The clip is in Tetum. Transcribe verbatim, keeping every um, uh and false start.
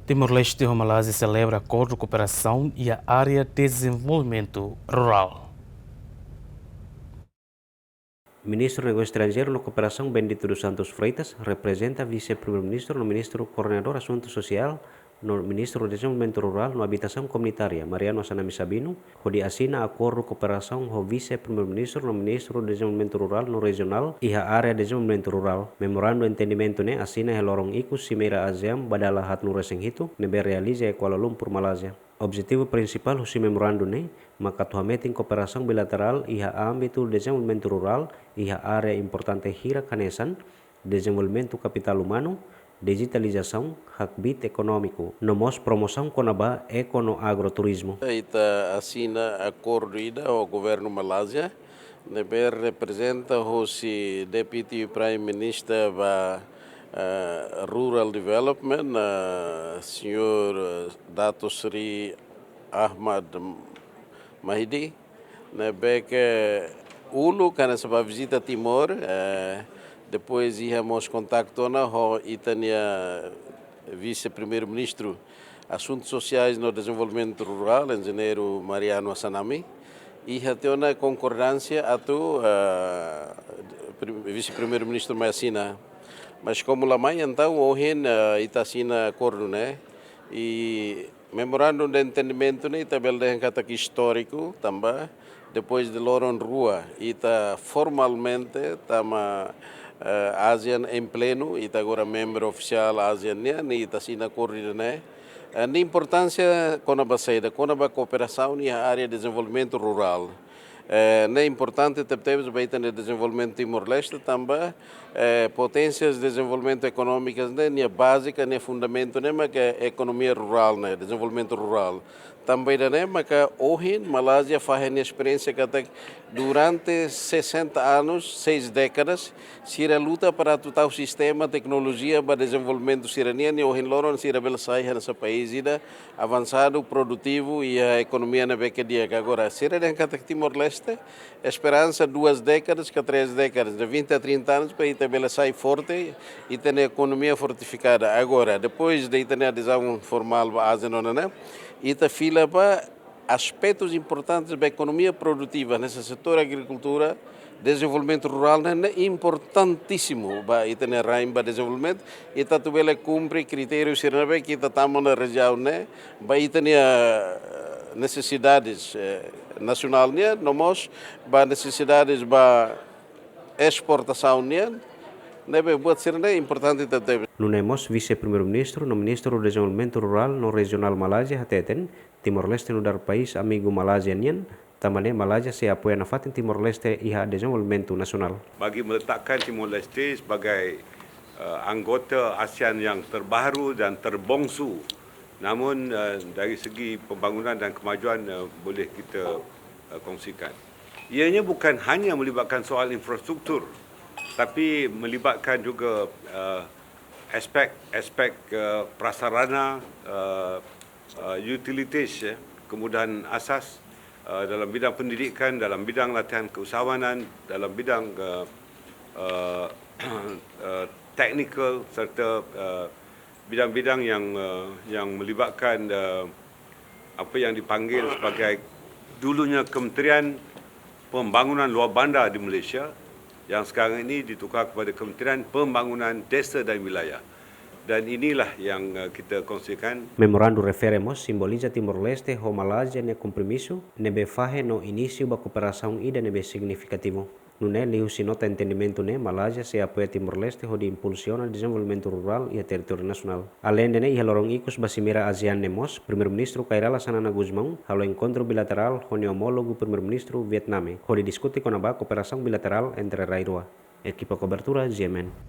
Timor-Leste ho Malázia selebra akordu kooperasaun iha área dezenvolvimentu rurál. Ministru Negósiu Estranjeiru no Kooperasaun, Bendito dos Santos Freitas, reprezenta Vise-Primeiru-Ministru no Ministru Koordenadór Asuntu Sosiál no Ministru Dezenvolvimentu Rurál no Abitasaun Komunitária, Mariano Assanami Sabino, hodi asina akordu kooperasaun ho Vise-Primeiru-Ministru no Ministru Dezenvolvimentu Rurál no Rejionál iha área dezenvolvimentu rurál. Memorandu entendimentu ne'e asina iha loron ikus Simeira ASEAN ba dala haatnulu-resin-hitu, ne'ebé realiza iha Kuala Lumpur, Malázia. Objetivu prinsipál husi memorandu ne'e maka atu hametin kooperasaun bilaterál iha ámbitu dezenvolvimentu rurál iha área importante hirak hanesan dezenvolvimentu kapitál umanu, dijitalizasaun, hakbiit ekonómiku, no mós promosaun kona-ba eko no agroturizmu. Ita asina akordu ida ho governu Malázia, ne'ebé reprezenta hosi Deputy Prime Minister ba, eh, Rural Development, eh, señór, eh, Dato Seri Ahmad Mahdi, ne'ebé ke uluk hanesan bá vizita Timor, eh, depois iha mós kontaktu ona ho ita-nia Vise-Primeiru-Ministru Asuntu Sosiais no Dezenvolvimentu Rurál, Enjeñeiru Mariano Assanami, iha tiha ona konkordánsia atu, eh, prim-, Vise-Primeiru-Ministru mai asina. Mas komu la mai, entaun ohin, eh, ita asina akordu ne'e. I memorandu de entendimentu ne'e ita bele dehan katak istóriku, tanba depois de loron rua ita formalmente tama, eh, ASEAN em pleno, ita agora membru ofisiál ASEAN nian, i ita asina akordu ne'e. Eh, nia importánsia kona-ba saida, kona-ba kooperasaun iha área dezenvolvimentu rurál. Eh, ne'e importante tebetebes ba ita-nia dezenvolvimentu Timor-Leste, tanba, eh, poténsias dezenvolvimentu ekonómikas ne'e, nia bázika, nia fundamentu ne'e maka ekonomia rurál ne'e, dezenvolvimentu rurál. Tanba ida-ne'e maka ohin Malázia fahe nia esperiénsia katak durante sessenta anos, seis décadas, sira luta para atu tau sistema, teknolojia ba dezenvolvimentu sira-nian, i ohin loron sira bele sai hanesan país ida avansadu, produtivu, iha ekonomia ne'ebé ke di'ak. Agora, sira dehan katak Timor-Leste, esperansa duas décadas ka três décadas, de vinte a trinta anos, para ita bele sai forte, ita-nia ekonomia fortifikada. Agora, depois de ita-nia adezaun formál ba ASEAN ona ne'e, ita fila ba aspetus importantes ba ekonomia produtiva, hanesan setór agrikultura, dezenvolvimentu rurál ne'e, ne'e importantísimu ba ita-nia rain ba dezenvolvimentu, ita atu bele kumpre kritériu sira ne'ebé ke ita tama ona rejiaun ne'e, ba ita-nia, eh, nesesidades, eh, nasionál nian, no mós ba nesesidades ba esportasaun nian, ne'ebé buat sira-ne'e importante tebetebes. Nune'e mós Vise-Primeiru-Ministru no Ministru Dezenvolvimentu Rurál no Rejionál Malázia hateten, Timor-Leste nu'udar país amigu Malázia nian, tanba ne'e Malázia sei apoia nafatin Timor-Leste iha dezenvolvimentu nasionál. Bagi meletakkan Timor-Leste sebagai, eh, anggota ASEAN yang terbaru dan terbongsu, namun, eh, dari segi pembangunan dan kemajuan, eh, boleh kita, eh, kongsikan. Ianya bukan hanya melibatkan soal infrastruktur, tapi melibatkan juga, eh, aspek-aspek, eh, prasarana, eh, eh, utilities, ya, kemudahan asas, eh, dalam bidang pendidikan, dalam bidang latihan keusahawanan, dalam bidang, eh, eh, eh, teknikal serta, eh, bidang-bidang yang, eh, yang melibatkan, eh, apa yang dipanggil sebagai dulunya Kementerian Pembangunan Luar Bandar di Malaysia, yang sekarang ini ditukar kepada Kementerian Pembangunan Desa dan Wilayah. Dan inilah yang, eh, kita kongsikan. Memorandu refere mós simboliza Timor-Leste ho Malázia nia kompromisu, ne'ebé fahe no inísiu ba kooperasaun ida ne'ebé signifikativu. Nune'e liuhusi nota entendimentu ne'e, Malázia sei apoia Timor-Leste hodi impulsiona dezenvolvimentu rurál iha territóriu nasionál. Aleinde ne'e, iha loron ikus ba Simeira ASEAN ne'e mós, Primeiru-Ministru Kay Rala Xanana Gusmão halo enkontru bilaterál ho nia omólogu Primeiru-Ministru Vietname, hodi diskute kona-ba kooperasaun bilaterál entre rai rua. Ekipa kobertura, G M N.